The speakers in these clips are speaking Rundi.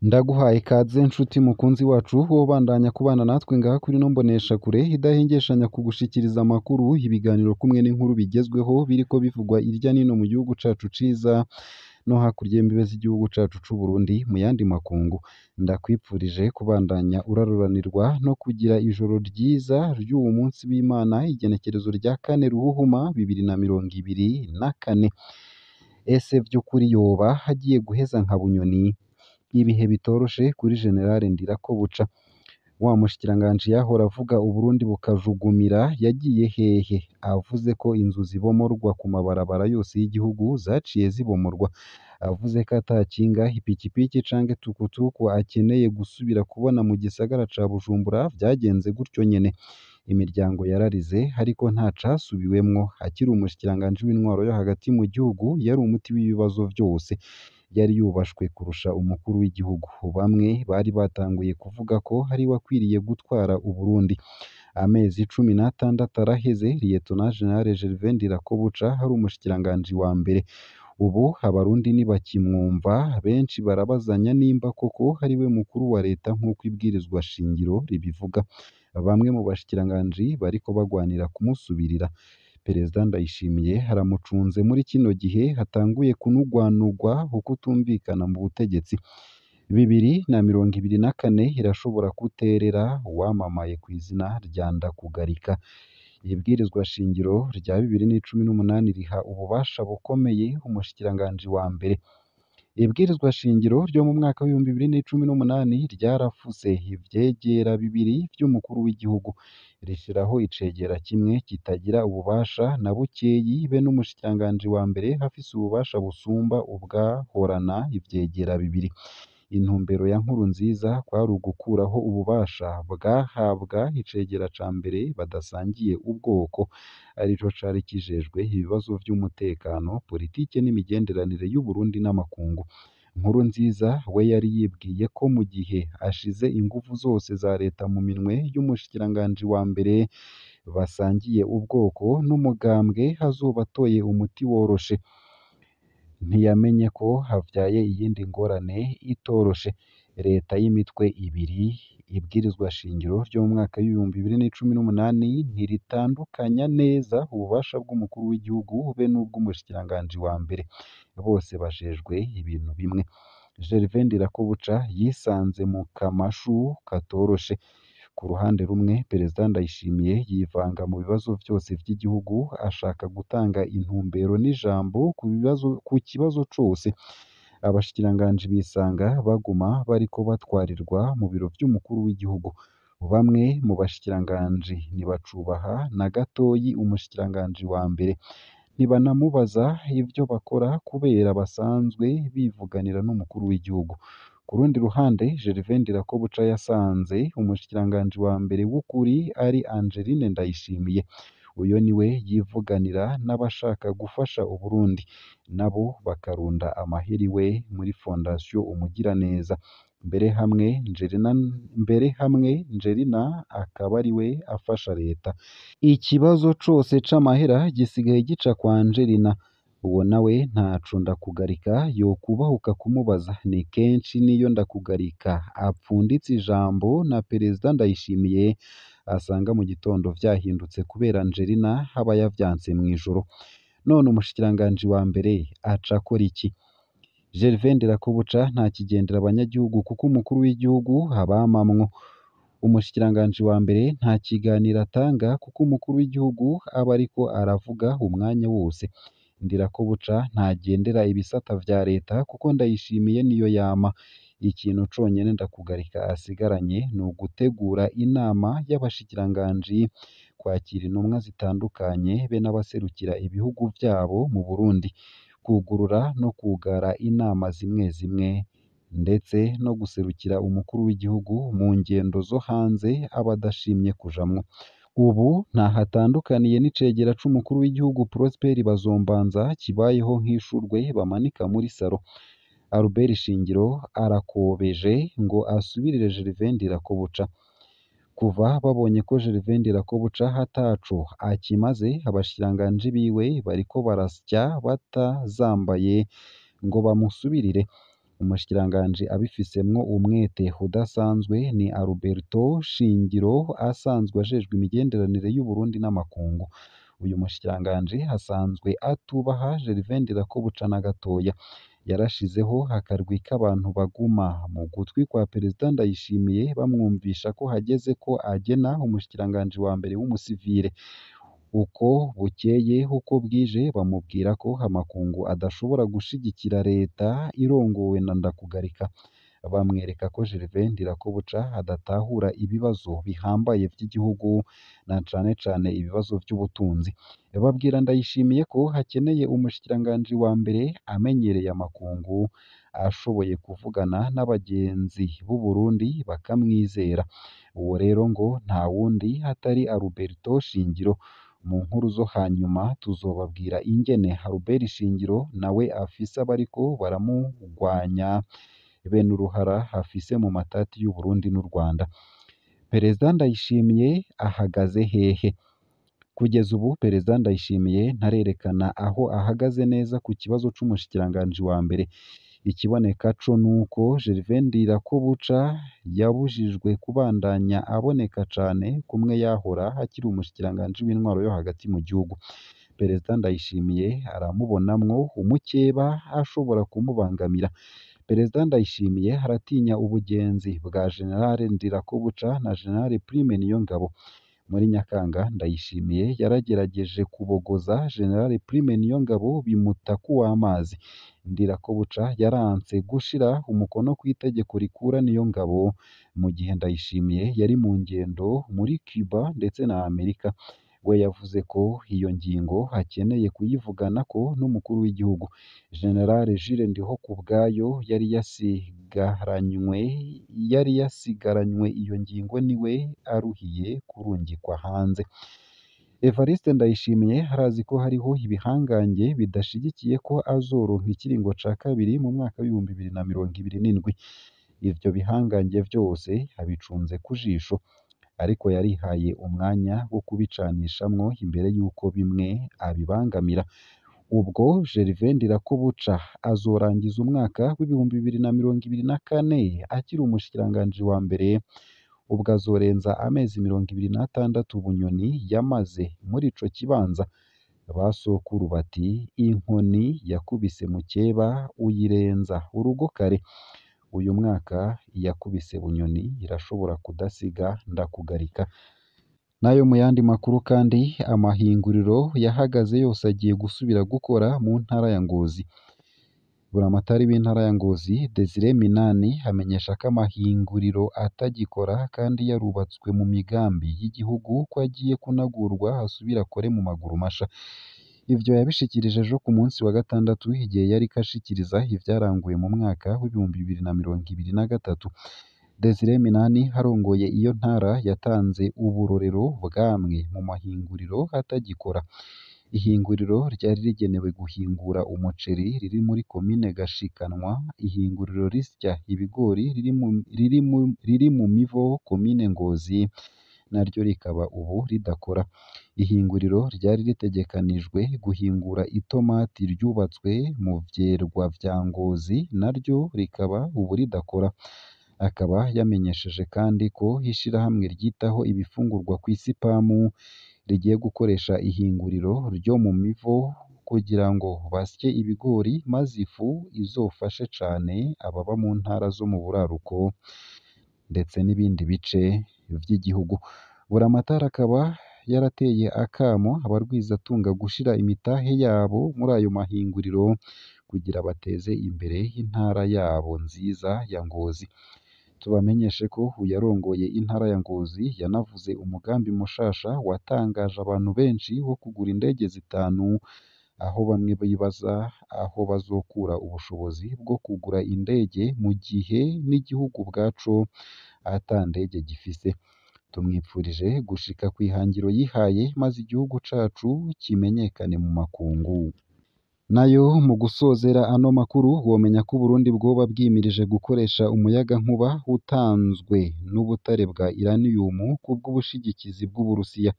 Ndaguhaye ikaze nshuti mukunzi wacu wobandanya kubana natwe ngaha kuri ino mboneshakure idahengeshanya kugushikiriza amakuru, ibiganiro kumwe n'inkuru bigezweho biriko bivugwa irya nino mu gihugu cacu ciza no hakurya y'imbibe z'igihugu cacu c'u Burundi mu yandi makungu. Ndakwipfurije kubandanya uraruranirwa no kugira ijoro ryiza ry'uwu munsi w'Imana, igenekerezo rya 4 Ruhuhuma 2024. Ese vy'ukuri yoba hagiye guheza nka Bunyoni? Ibihe bitoroshe kuri General Ndirakobuca. Wa mushikiranganji yahora avuga Uburundi bukajugumira yagiye hehe? Avuze ko inzu zibomorwa ku mabarabara yose y'igihugu zaciye zibomorwa. Avuze ko ata kinga, ipikipiki canke tukutuku akeneye gusubira kubona mu gisagara ca Bujumbura vyagenze gutyo nyene. Imiryango yararize ariko nta casubiwemwo. Akiri umushikiranganji w'intwaro yo hagati mu gihugu yari umuti w'ibibazo vyose. Yari yubashwe kurusha umukuru w'igihugu. Bamwe bari batanguye kuvuga ko ariwe akwiriye gutwara Uburundi. Amezi 16 araheze Lieutenant General Gervais Ndirakobuca ari umushikiranganji wa mbere. Ubu abarundi ntibakimwumva, benshi barabazanya nimba koko ariwe mukuru wa leta nk'uko ibwirizwa shingiro ribivuga. Bamwe mu bashikiranganji bariko bagwanira kumusubirira. Perezida Ndayishimiye aramucunze muri kino gihe hatanguye kunugwanugwa ukutumvikana mu butegetsi. 2024 irashobora kuterera uwamamaye kw'izina rya Ndakugarika. Ibwirizwa shingiro rya 2018 riha ububasha bukomeye umushikiranganji wa mbere. Ibwirizwa shingiro ryo mu mwaka w'ibihumbi bibiri n'icumi n'umunani ryarafuse ivyegera bibiri vy'umukuru w'igihugu, rishiraho icegera kimwe kitagira ububasha na bukeyi be n'umushikiranganji wa mbere afise ububasha busumba ubwahorana ivyegera bibiri. Intumbero ya Nkurunziza kwari ugukuraho ububasha bwahabwa icegera ca mbere badasangiye ubwoko, arico cari kijejwe ibibazo vy'umutekano, politike n'imigenderanire y'Uburundi n'amakungu. Nkurunziza we yari yibwiye ko mu gihe ashize inguvu zose za leta mu minwe y'umushikiranganji wa mbere basangiye ubwoko n'umugambwe azoba atoye umuti woroshe. Ntiyamenye ko havyaye iyindi ngorane itoroshe. Leta y'imitwe ibiri, ibwirizwa shingiro ryo mu mwaka w'ibihumbi bibiri n'icumi n'umunani ntiritandukanya neza ububasha bw'umukuru w'igihugu be n'ubw'umushikiranganji wa mbere. Bose bajejwe ibintu bimwe. Gervais Ndirakobuca yisanze mu kamashu katoroshe. Ku ruhande rumwe, Perezida Ndayishimiye yivanga mu bibazo vyose vy'igihugu, ashaka gutanga intumbero n'ijambo ku kibazo cose. Abashikiranganji bisanga baguma bariko batwarirwa mu biro vy'umukuru w'igihugu. Bamwe mu bashikiranganji ntibacubaha na gatoyi umushikiranganji wa mbere, ntibanamubaza ivyo bakora kubera basanzwe bivuganira n'umukuru w'igihugu. Ku rundi ruhande, Gervais Ndirakobuca yasanze umushikiranganji wa mbere w'ukuri ari Angeline Ndayishimiye. Uyo niwe yivuganira n'abashaka gufasha Uburundi, nabo bakarunda amahera iwe muri Fondation Umugiraneza. Mbere hamwe Njerina akaba ariwe afasha leta. Ikibazo cose c'amahera gisigaye gica kwa Angelina. Uwo nawe ntaco Ndakugarika yokubahuka kumubaza. Ni kenshi niyo Ndakugarika apfunditse ijambo na Perezida Ndayishimiye asanga mu gitondo vyahindutse kubera Angelina aba yavyanse mw'ijoro. None umushikiranganji wa mbere aca akora iki? Gervais Ndirakobuca ntakigendera abanyagihugu kuko umukuru w'igihugu abamamwo. Umushikiranganji wa mbere nta kiganiro atanga kuko umukuru w'igihugu aba ariko aravuga umwanya wose. Ndirakobuca ntagendera ibisata vya leta kuko Ndayishimiye niyo yama. Ikintu conyene Ndakugarika asigaranye ni ugutegura inama y'abashikiranganji, kwakira intumwa zitandukanye be n'abaserukira ibihugu vyabo mu Burundi, kwugurura no kwugara inama zimwe zimwe, ndetse no guserukira umukuru w'igihugu mu ngendo zo hanze aba adashimye kujamwo. Ubu ntaho atandukaniye n'icegera c'umukuru w'igihugu Prosper Bazombanza kibayeho nk'ishurwe bamanika muri saro. Albert Shingiro arakobeje ngo asubirire Gervais Ndirakobuca. Kuva babonye ko Gervais Ndirakobuca ataco akimaze, abashikiranganji biwe bariko barasya batazambaye ngo bamusubirire. Umushikiranganji abifisemwo umwete udasanzwe ni Alberto Shingiro asanzwe ajejwe imigenderanire y'Uburundi n'amakungu. Uyu mushikiranganji asanzwe atubaha Gervais Ndirakobuca na gatoya. Yarashizeho akarwi k'abantu baguma mu gutwi kwa Perezida Ndayishimiye bamwumvisha ko hageze ko agena umushikiranganji wa mbere w'umusivile. Uko bukeye uko bwije bamubwira ko amakungu adashobora gushigikira leta irongowe na Ndakugarika. Bamwereka ko Gervais Ndirakobuca adatahura ibibazo bihambaye vy'igihugu na cane cane ibibazo vy'ubutunzi. Babwira Ndayishimiye ko hakeneye umushikiranganji wa mbere amenyereye amakungu, ashoboye kuvugana n'abagenzi b'u Burundi bakamwizera. Uwo rero ngo nta wundi atari Alberto Shingiro. Mu nkuru zo hanyuma tuzobabwira ingene Albert Shingiro nawe afise abariko baramugwanya bene uruhara afise mu matati y'Uburundi n'u Rwanda. Perezida Ndayishimiye ahagaze hehe? Kugeza ubu Perezida Ndayishimiye ntarerekana aho ahagaze neza ku kibazo c'umushikiranganji wa mbere. Ikiboneka co nuko Gervais Ndirakobuca yabujijwe kubandanya aboneka cane kumwe yahora akiri umushikiranganji w'intwaro yo hagati mu gihugu. Perezida Ndayishimiye aramubonamwo umukeba ashobora kumubangamira. Perezida Ndayishimiye aratinya ubugenzi bwa General Ndirakobuca na General Prime Niyongabo. Muri Nyakanga Ndayishimiye yaragerageje kubogoza General Prime Niyongabo bimuta kuw'amazi. Ndirakobuca yaranse gushira umukono kw'itegeko rikura Niyongabo mu gihe Ndayishimiye yari mu ngendo muri Cuba ndetse na Amerika. We yavuze ko iyo ngingo akeneye kuyivuganako n'umukuru w'igihugu. General Jules Ndihokubwayo yari yasigaranywe iyo ngingo niwe aruhiye kurungikwa hanze. Evariste Ndayishimiye arazi ko hariho ibihangange bidashigikiye ko azoronka ikiringo ca kabiri mu mwaka w'2027. Ivyo bihangange vyose abicunze ku jisho, ariko yarihaye umwanya wo kubicanishamwo imbere y'uko bimwe abibangamira. Ubwo Gervais Ndirakobuca azorangiza umwaka w'2024 akiri umushikiranganji wa mbere, ubwo azorenza amezi 26 Bunyoni yamaze muri ico kibanza. Ba sokuru bati inkoni yakubise mukeba uyirenza urugo kare. Uyu mwaka iyakubise Bunyoni irashobora kudasiga Ndakugarika. Nayo mu yandi makuru kandi, amahinguriro yahagaze yose agiye gusubira gukora mu ntara ya Ngozi. Buramatari w'intara ya Ngozi Desire Minani amenyesha ko amahinguriro atagikora kandi yarubatswe mu migambi y'igihugu ko agiye kunagurwa asubire akore mu maguru masha. Ivyo yabishikirije ejo ku munsi wa gatandatu igihe yariko ashikiriza ivyaranguwe mu mwaka w'2023. Desire Minani arongoye iyo ntara yatanze uburorero bw'amwe mu mahinguriro atagikora. Ihinguriro ryari rigenewe guhingura umuceri riri muri komine Gashikanwa, ihinguriro risya ibigori riri mu Mivo komine Ngozi naryo rikaba ubu ridakora. Ihinguriro ryari ritegekanijwe guhingura itomati ryubatswe mu Vyerwa vya Ngozi naryo rikaba ubu ridakora. Akaba yamenyesheje kandi ko ishirahamwe ryitaho ibifungurwa kw'isi PAM rigiye gukoresha ihinguriro ryo mu Mivo kugira ngo basye ibigori maze ifu izofashe cane ababa mu ntara zo mu buraruko ndetse n'ibindi bice vy'igihugu. Buramatari akaba yarateye akamo abarwizatunga gushira imitahe yabo muri ayo mahinguriro kugira bateze imbere intara yabo nziza ya Ngozi. Tubamenyeshe ko uyarongoye intara ya Ngozi yanavuze umugambi mushasha watangaje abantu benshi wo kugura indege 5, aho bamwe bibaza aho bazokura ubushobozi bwo kugura indege mu gihe n'igihugu ubwaco ata ndege gifise. Tumwipfurije gushika kw'ihangiro yihaye maze igihugu cacu kimenyekane mu makungu. Nayo mu gusozera ano makuru womenya ko Uburundi bwoba bwimirije gukoresha umuyagankuba utanzwe n'ubutare bwa uranium kubw'ubushigikizi bw'Uburusiya.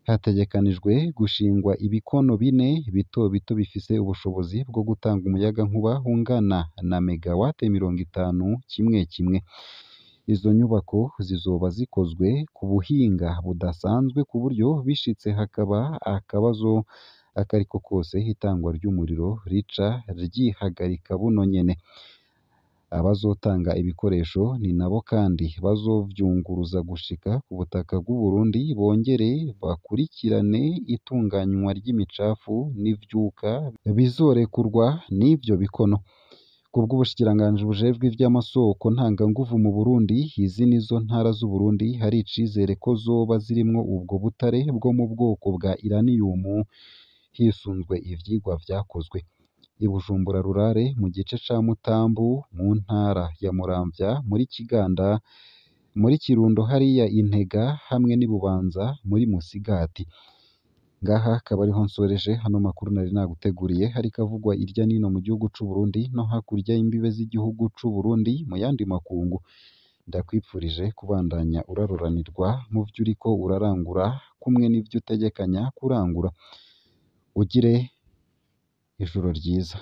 Hategekanijwe gushingwa ibikono bine bito bito bifise ubushobozi bwo gutanga umuyagankuba ungana na megawate 50 kimwe kimwe. Izo nyubako zizoba zikozwe ku buhinga budasanzwe ku buryo bishitse hakaba akabazo akariko kose itangwa ry'umuriro rica ryihagarika buno nyene. Abazotanga ibikoresho ni nabo kandi bazovyunguruza gushika ku butaka bw'u Burundi bongere bakurikirane itunganywa ry'imicafu n'ivyuka bizorekurwa n'ivyo bikono. Kubw'ubushikiranganji bujejwe ivy'amasoko ntanganguvu mu Burundi, izi nizo ntara z'Uburundi hari icizere ko zoba zirimwo ubwo butare bwo mu bwoko bwa uranium hisunzwe ivyigwa vyakozwe. I Bujumbura Rurare mu gice ca Mutambu mu ntara ya Muramvya muri Kiganda muri Kirundo hariya i Ntega hamwe n'i Bubanza muri Musigati. Ngaha akaba ariho nsoreje hano makuru nari naguteguriye hariko avugwa irya nino mu gihugu c'u Burundi no hakurya y'imbibe z'igihugu c'u Burundi mu yandi makungu. Ndakwipfurije kubandanya uraroranirwa mu vyo uriko urarangura kumwe n'ivyo utegekanya kurangura. Ugire ijoro ryiza.